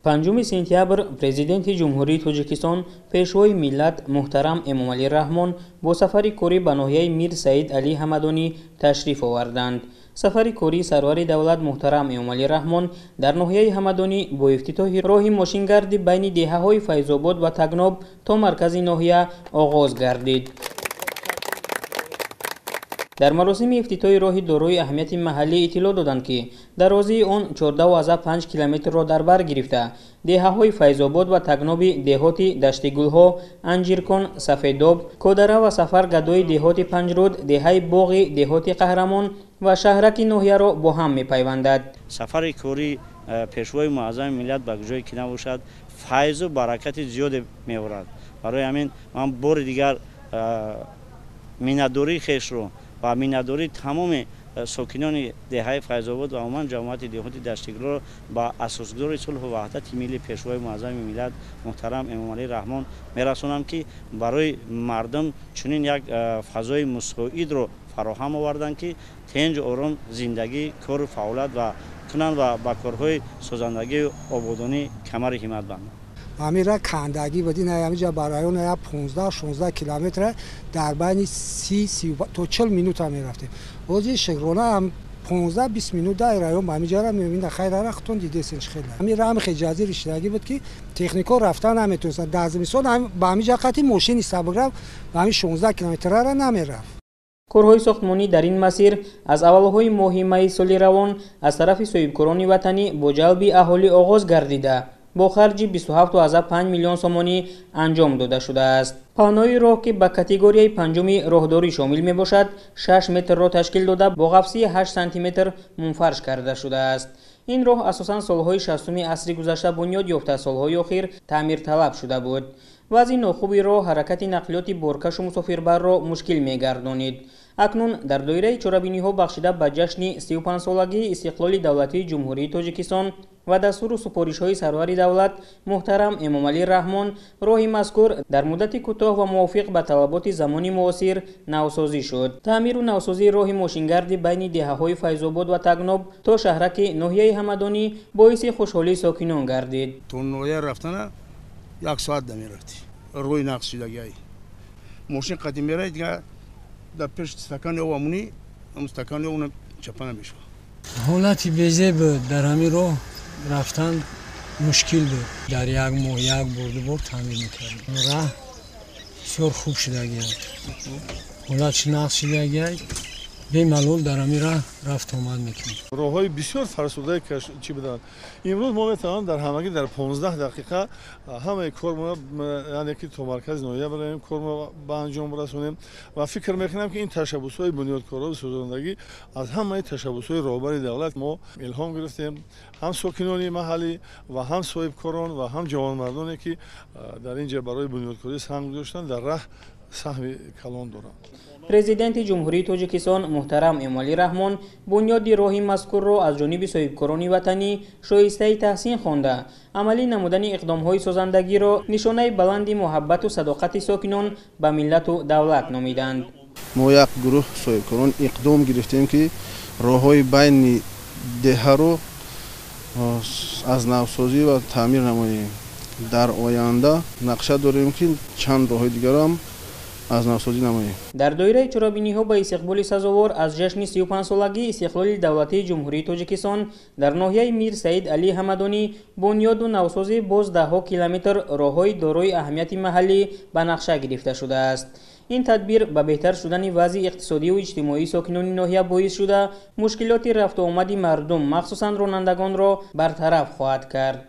5 сентябр Президенти Ҷумҳурии Тоҷикистон, Пешвои миллат муҳтарам Эмомалӣ Раҳмон бо сафари корӣ ба ноҳияи Мир Саид Алӣ Ҳамадонӣ ташриф оварданд. Сафари кории сарвари давлат муҳтарам Эмомалӣ Раҳмон дар ноҳияи Ҳамадонӣ бо ифтитоҳи роҳи мошингарди байни деҳаҳои Файзобод ва Тагноб то маркази ноҳия оғоз гардид. Дар маросими ифтитоҳи роҳи дорои аҳамияти маҳаллӣ иттилоъ доданд, ки дарозии он 14,5 километрро дар бар гирифта, деҳаҳои Файзобод ва Тагноби деҳоти Даштигулҳо, Анҷиркон, Сафедоб, Кодара ва Сафар гадои деҳоти Панҷруд, деҳаи Боғи деҳоти Қаҳрамон ва шаҳраки ноҳияро бо ҳам мепайвандад. Сафари кории Пешвои муаззами миллат ба ҷое ки набошад, файзу баракати зиёде меорад. Барои ҳамин ман бори дигар миннатдории хешро ва миннатдории тамоми сокинони деҳаи Файзобод ва умуман ҷамоати деҳоти Даштигулро ба асосгузори сулҳу ваҳдати миллӣ, Пешвои муаззами миллат муҳтарам Эмомалӣ Раҳмон мерасонам, ки барои мардум чунин як фазои мусоидро фароҳам оварданд, ки тинҷ ором зиндагӣ, кору фаъолият ва кунанд ва ба корҳои созандагию ободонӣ камари ҳиммат банданд. Ҳамин кандагӣ буд, ин ҳаминҷа ба район 15-16 километр дар байни 30 то 40 минута мерафтем. Ҳозир шукрона ҳам 15-20 минут дар район ба ҳаминҷара мебинед. Хайр, рахтон дидесен хеле. Ҳамин раҳм хеле ҷазир иштирагӣ буд, ки технико рафтан наметавонистанд. Дар зимистон ба ҳаминҷа қати мошини сабук рафт, ба ҳамин 16 километрара намерафт. Корҳои сохтмонӣ дар ин масир аз аввалҳои моҳи майи соли равон аз тарафи соҳибкорони ватанӣ бо ҷалби аҳолӣ оғоз гардида, бо харҷи 27,5 миллион сомонӣ анҷом дода шудааст. Паҳнои роҳ, ки ба категорияи панҷуми роҳдорӣ шомил мебошад, 6 метрро ташкил дода, бо ғафсии 8 сантиметр мунфарш карда шудааст. Ин роҳ асосан солҳои 60-уми асри гузашта бунёд ёфта, солҳои охир таъмирталаб шуда буд. Вазъи нохуби роҳ ҳаракати нақлиёти боркашу мусофирбарро мушкил мегардонид. Акнун дар доираи чорабиниҳо бахшида ба ҷашни 35-солагии истиқлоли давлатии Ҷумҳурии Тоҷикистон ва дастуру супоришҳои сарвари давлат муҳтарам Эмомалӣ Раҳмон роҳи мазкур дар муддати кӯтоҳ ва мувофиқ ба талаботи замони муосир навсозӣ шуд. Таъмиру навсозии роҳи мошингарди байни деҳаҳои Файзобод ва Тагноб то шаҳраки ноҳияи Ҳамадонӣ боиси хушҳолии сокинон гардид. То ноҳия рафтана як соат намерафтӣ. Рӯи нақс шудагиай. Мошин қадим мерай, дигар дар пеш стакани об амунӣ, стакани об чапа намешавад. Ҳолати безеб буд, дар ҳамин роҳ рафтан мушкил буд. Дар як моҳ як бор, ду бор таъмир мекардем. Раҳ бисёр хуб шудагиай, ҳолатш нақс шудагиай, бемалол дар ҳамин раҳ рафту омад мекунем. Роҳҳои бисёр фарсудаи чӣ буданд. Имрӯз мо метавонем дар ҳамагӣ дар 15 дақиқа ҳамаи кормонро, яъне ки то маркази ноҳия бароем, кормонро ба анҷом расонем ва фикр мекунам, ки ин ташаббусҳои бунёдкору созандагӣ аз ҳамаи ташаббусҳои роҳбари давлат мо илҳом гирифтем, ҳам сокинони маҳаллӣ ва ҳам соҳибкорон ва ҳам ҷавонмардоне, ки дар ин ҷо барои бунёдкорӣ саҳм гузоштанд, дар раҳ саҳми калон доранд. Президенти Ҷумҳурии Тоҷикистон муҳтарам Эмомалӣ Раҳмон бунёди роҳи мазкурро аз ҷониби соҳибкорони ватанӣ шоистаи таҳсин хонда, амалӣ намудани иқдомҳои созандагиро нишонаи баланди муҳаббату садоқати сокинон ба миллату давлат номиданд. Мо як гурӯҳ соҳибкорон иқдом гирифтем, ки роҳҳои байни деҳаро аз навсозӣ ва таъмир намоем. Дар оянда нақша дорем, ки чанд роҳҳои дигарам аз навсозӣ намоем. Дар доираи чорабиниҳо ба истиқболи сазовор аз ҷашни 35-солагии истиқлоли давлатии Ҷумҳурии Тоҷикистон дар ноҳияи Мир Саид Алӣ Ҳамадонӣ бунёду навсозӣ боз даҳҳо километр роҳҳои дорои аҳамияти маҳаллӣ ба нақша гирифта шудааст. Ин тадбир ба беҳтар шудани вазъи иқтисодию иҷтимоии сокинони ноҳия боис шуда, мушкилоти рафтуомади мардум, махсусан ронандагонро бартараф хоҳад кард.